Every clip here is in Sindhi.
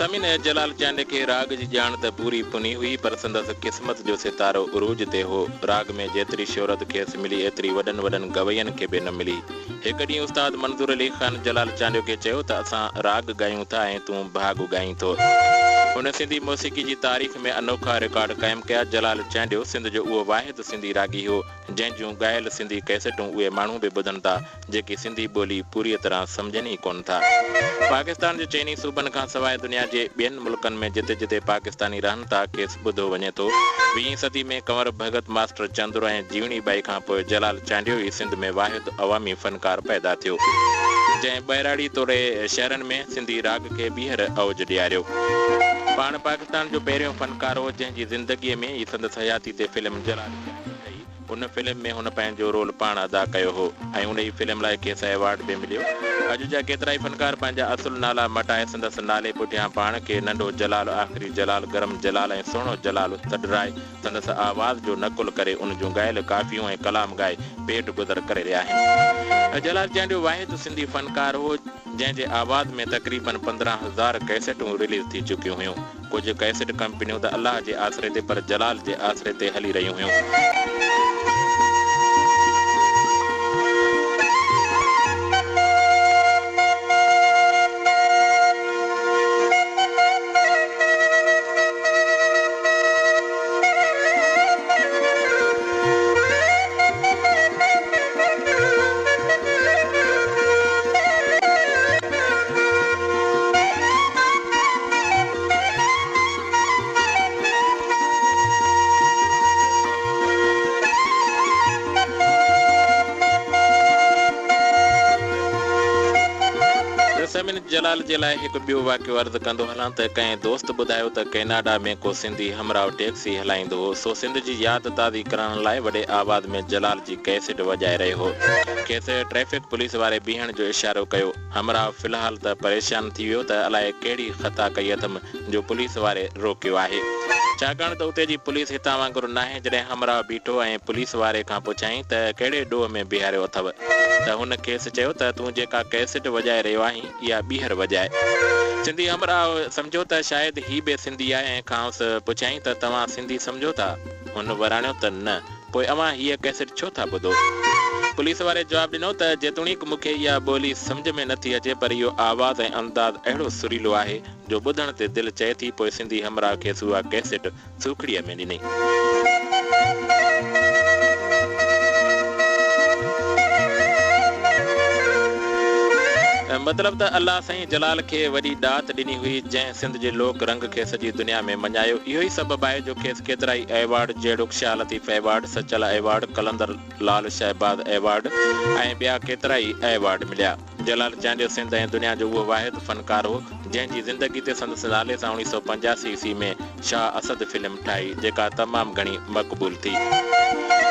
سامعين جلال چانڊيي کي راڳ جي ڄاڻ ته پوري پني هئي پر سندس قسمت جو ستارو عروج تي هو. راڳ ۾ جيتري شهرت کيس ملي ايتري وڏن وڏن گوين کي به نه ملي. هڪ ڏينهن استاد منظور علي خان جلال چانڊيو کي چيو ته اسان راڳ ڳايون ٿا ۽ تون ڀاڳ ڳائين ٿو. هن سنڌي موسيقي جي تاريخ ۾ انوکا رڪارڊ قائم ڪيا. جلال چانڊيو سنڌ جو اهو واحد سنڌي راڳي هو، جنهن جون ڳايل سنڌي ڪئسيٽون اهي ماڻهو به ٻڌن ٿا، جيڪي سنڌي ٻولي پوريء طرح سمجهن ئي ڪونه ٿا. پاڪستان جي چئني صوبن کان سواء دنيا جي ٻين ملڪن ۾ جتي جتي پاڪستاني رهن ٿا، کيس ٻڌو وڃي ٿو. ويهين صدي ۾ ڪنور ڀڳت، ماسٽر چندر ۽ جيوڻي ٻائي کان پوء جلال چانڊيو ئي سنڌ ۾ واحد عوامي فنڪار پيدا ٿيو، جنهن ٻهراڙي توڙي شهرن ۾ سنڌي راڳ کي ٻيهر اوج ڏياريو. پاڻ پاڪستان جو پهريون فنڪار هو، جنهن جي زندگيء ۾ ئي سندس حياتي تي فلم جلال چانڊيو ٺهي. ان فلم ۾ هن پنهنجو رول پاڻ ادا ڪيو هو ۽ ان ئي فلم لاء کيس ايوارڊ به مليو. اڄ جا ڪيترائي فنڪار پنهنجا اصل نالا مٽائي سندس نالي پٺيان پاڻ کي ننڍو جلال، آخري جلال، گرم جلال ۽ سهڻو جلال سڏرائي سندس آواز جو نقل ڪري ان جون ڳايل ڪافيون ۽ ڪلام ڳائي پيٽ گذر ڪري رهيا آهن. جلال چانڊيو واحد سنڌي فنڪار هو جنهن جي آواز ۾ تقريبن 15,000 ڪئسيٽون رليز ٿي چڪيون هيون. ڪجهه ڪئسيٽ ڪمپنيون ته الله جي آسري تي پر جلال جي آسري تي هلي رهيون هيون. سامعين جلال جي لاء هڪ ٻيو واقعو عرض ڪندو هلان ته ڪنهن دوست ٻڌايو ته ڪئناڊا ۾ ڪو سنڌي همراهه ٽيڪسي هلائيندو هو سو سنڌ جي ياد تازي ڪرڻ لاء وڏي آواز ۾ جلال جي ڪئسيٽ وڄائي رهيو هو. کيس ٽريفڪ پوليس واري بيهڻ جو اشارو ڪيو. همراهه في الحال ته پريشان ٿي ويو ته الائي ڪهڙي خطا ڪئي اٿم جو پوليس واري روڪيو آهي. ڇاڪاڻ ته اتي جي پوليس هتان وانگر ناهي. جڏهن همراهه بيٺو ۽ پوليس واري کان پڇيائين ته ڪهڙي ڏوهه ۾ بيهاريو اٿو؟ ته هن کيس چيو ته تون جيڪا ڪئسيٽ وڄائي رهيو آهين اها ٻيهر وڄاء. سنڌي همراهه سمجهيو ته شايد هي به سنڌي آهي ۽ کانئس پڇيائين ته توهان سنڌي سمجهو ٿا؟ هن وراڻيو ته نه. پوء اوهان هيء ڪئسيٽ ڇو ٿا ٻڌو؟ پوليس واري جواب ڏنو ته جيتوڻيڪ مون کي اها ٻولي سمجهه ۾ نٿي اچي پر اهو آواز ۽ انداز اهڙو سريلو آهي جو ٻڌڻ تي دل چئي ٿي. پوء سنڌي همراهه کيس اها ڪئسيٽ سوکڙيء ۾ ڏني. مطلب ته الله سائين جلال کي وڏي ڏات ڏني هئي، جنهن سنڌ جي لوڪ رنگ کي سڄي دنيا ۾ مڃايو. اهو ئي سبب آهي جو کيس ڪيترائي ايوارڊ جهڙوڪ Shah Latif award, Sachal award, Qalandar Lal Shahbaz award ۽ ٻيا ڪيترائي ايوارڊ مليا. جلال چانڊيو سنڌ ۽ دنيا جو اهو واحد فنڪار هو، جنهن جي زندگي تي سندس نالي سان 1985 عيسوي ۾ شاهه اسد فلم ٺاهي، جيڪا تمام گهڻي مقبول ٿي.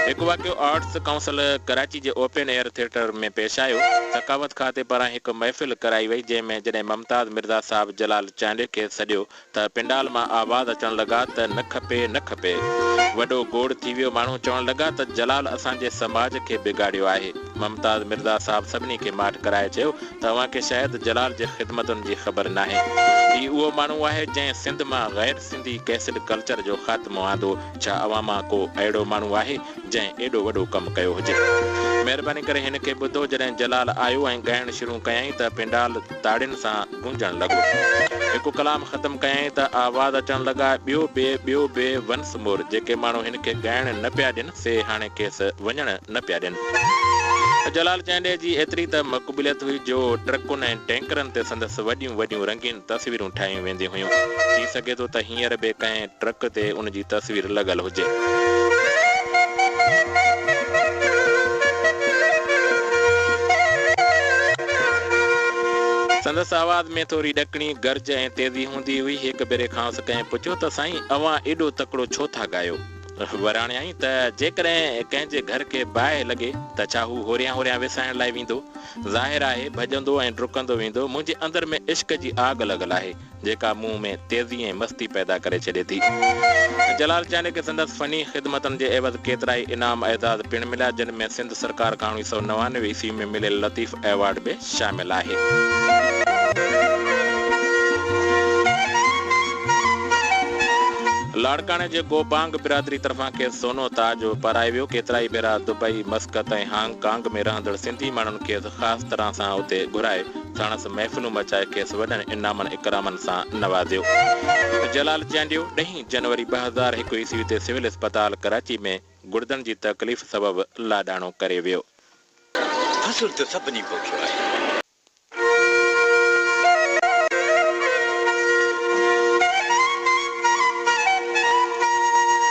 هڪ واقعو آرٽس ڪائونسل ڪراچي جي اوپن ايئر ٿيٽر ۾ پيش آيو. ثقافت کاتي پاران هڪ محفل ڪرائي وئي، جنهن ۾ جڏهن ممتاز مرزا صاحب جلال چانڊيي کي سڏيو ته پنڊال مان آواز اچڻ لڳا ته نه کپي نه کپي. وڏو گوڙ ٿي ويو ماڻهو چوڻ لڳا ته جلال اسان جي سماج کي بگاڙيو آهي. ممتاز مرزا صاحب سڀني کي ماٺ ڪرائي چيو ته اوهان کي شايد جلال جي خدمتن جي خبر ناهي. هي اهو ماڻهو آهي جنهن سنڌ مان غير سنڌي ڪئسٽ ڪلچر جو خاتمو آندو. ڇا اوهان مان ڪو اهڙو ماڻهو آهي جنهن ايڏو وڏو ڪم ڪيو هجي. مهرباني ڪري هن کي ٻڌو. جڏهن جلال آيو ۽ ڳائڻ شروع ڪيائين ته پنڊال تاڙين سان گونجڻ لڳو. هڪ ڪلام ختم ڪيائين ته آواز اچڻ لڳا، ٻيو به، ٻيو به، ونس مور. جيڪي ماڻهو هن کي ڳائڻ نه پيا ڏين، سي هاڻي کيس وڃڻ نه پيا ڏين. جلال چانڊيي جي ايتري ته مقبوليت هئي جو ٽرڪن ۽ ٽينڪرن تي سندس وڏيون وڏيون رنگين تصويرون ٺاهيون وينديون هيون. ٿي سگهي ٿو ته هينئر به ڪنهن ٽرڪ تي ان جي تصوير لڳل هجي. سندس آواز ۾ ٿوري ڏڪڻي، گرج ۽ تيزي هوندي هئي. هڪ ڀيري کانئس ڪنهن پڇيو ته سائين اوهان ايڏو تڪڙو ڇو ٿا ڳايو؟ وراڻيائين ته جيڪڏهن ڪنهن جي گهر کي باهه لڳي ته ڇا هو هوريان هوريان وسائڻ لاء ويندو؟ ظاهر آهي ڀڄندو ۽ ڊڪندو ويندو. منهنجي اندر ۾ عشق جي آگ لڳل آهي. جيڪا مون ۾ تيزي ۽ مستي پيدا ڪري ڇڏي ٿي. جلال چانڊيي کي سندس فني خدمتن جي عيوض ڪيترائي انعام اعزاز پڻ مليا، جن ۾ سنڌ سرڪار کان 1999 عيسوي ۾ مليل لطيف ايوارڊ به شامل آهي. لاڙڪاڻي جي گوپانگ برادري طرفان کيس سونو تاج پارايو ويو. ڪيترائي ڀيرا دبئي، مسقط ۽ هانگ ڪانگ ۾ رهندڙ سنڌي ماڻهن کيس خاص طرح سان اتي گهرائي ساڻس محفلون مچائي کيس وڏن انعامن اڪرامن سان نوازيو. جلال چانڊيو ڏهين جنوري 2001 عيسوي تي سول اسپتال ڪراچي ۾ گڙدن جي تڪليف سبب لاڏاڻو ڪري ويو. فصل ته سڀني پوکيو آهي.